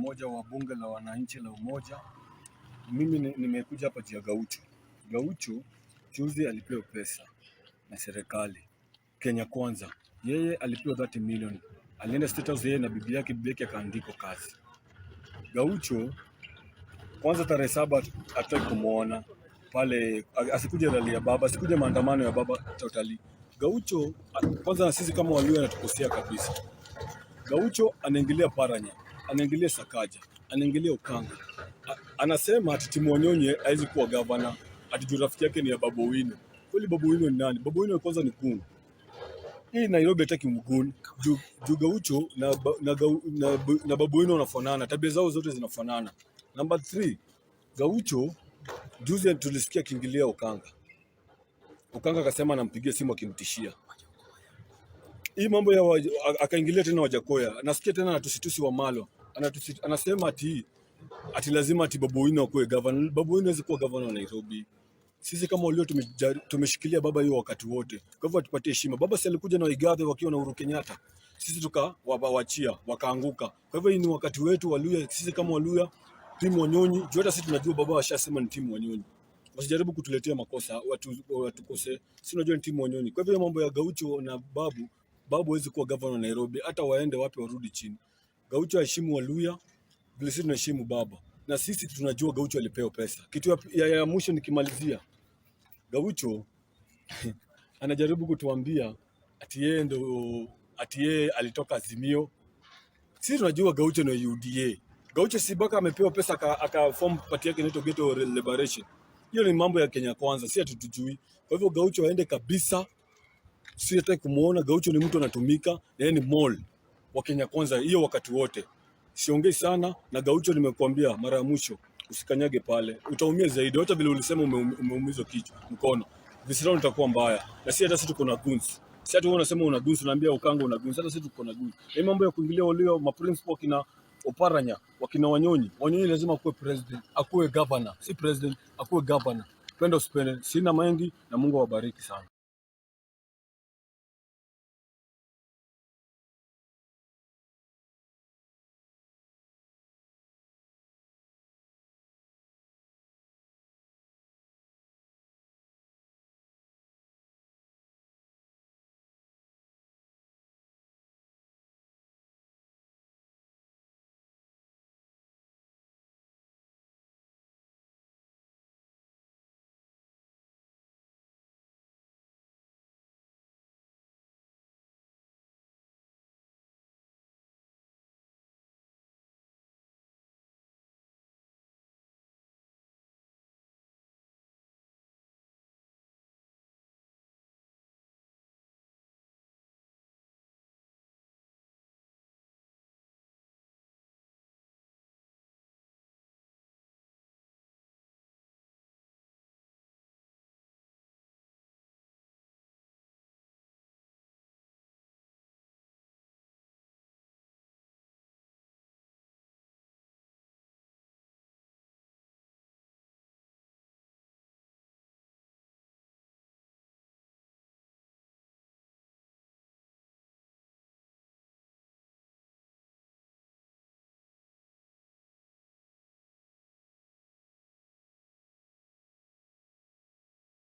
mmoja wa Bunge la Wananchi la Umoja. Mimi nimekuja hapa juu ya Gaucho. Gaucho juzi alipewa pesa na serikali Kenya Kwanza. Yeye alipewa 30 million. Alienda State House yeye na bibi yake, bibi yake akaandikwa kazi. Gaucho kwanza tarehe 7 hatutaki kumuona pale, asikuje rally ya baba, asikuje maandamano ya baba totally. Gaucho kwanza na sisi kama Waluo anatukosea kabisa. Gaucho anaingilia Paranya, anaingilia Sakaja, anaingilia Okanga. Anasema ati Tim Wanyonyi hawezi kuwa governor, ati juu rafiki yake ni ya Babu Owino. Kweli Babu Owino ni nani? Babu Owino kwanza ni goon. Hii Nairobi hataki mgoon. Juu Gaucho na Babu Owino wanafanana, tabia zao zote zinafanana. Number 3, Gaucho juzi tulisikia akiingilia Okanga. Okanga akasema anampigia simu akimtishia. Hii mambo ya akaingilia tena Wajackoyah. Nasikia tena anatusitusi Wamalwa. Anasema ati lazima ati Babu Owino akuwe governor. Babu Owino hawezi kuwa governor wa Nairobi. Sisi kama walio tumeshikilia baba hiyo wakati wote. Kwa hivyo atupatie heshima. Baba si alikuja na Igathe wakiwa na Uhuru Kenyatta. Sisi tukawachia wakaanguka. Kwa hivyo hii ni wakati wetu Waluya, sisi kama Waluya, timu Wanyonyi, juu hata sisi tunajua baba washasema ni timu Wanyonyi. Wasijaribu kutuletea makosa, watu watukose. Sisi tunajua ni timu Wanyonyi. Kwa hivyo mambo ya Gaucho na Babu, Babu hawezi kuwa governor wa Nairobi, hata waende wapi warudi chini. Gaucho aheshimu Waluya vile sisi tunaheshimu baba, na sisi tunajua Gaucho alipewa pesa. Kitu ya mwisho nikimalizia, Gaucho anajaribu kutuambia ati yeye ndo ati yeye alitoka Azimio. Sisi tunajua Gaucho ni UDA. Gaucho si baka amepewa pesa aka form party yake inaitwa Ghetto Liberation. Hiyo ni mambo ya Kenya Kwanza, si ati tujui. Kwa hivyo Gaucho aende kabisa, si hataki kumuona. Gaucho ni mtu anatumika, na yeye ni mole wa Kenya Kwanza hiyo wakati wote. Siongei sana na Gaucho, nimekuambia mara ya mwisho, usikanyage pale, utaumia zaidi. Hata vile ulisema umeumizwa kichwa, mkono, visirani itakuwa mbaya. Na si hata sisi tuko na guns, si hata wewe unasema una guns, unaambia Okanga una guns, hata sisi tuko na guns. Hii mambo ya kuingilia walio ma principal wakina Oparanya, wakina Wanyonyi, Wanyonyi lazima akuwe president, akuwe governor, si president, akuwe governor. Penda usipende, sina mengi na Mungu awabariki sana.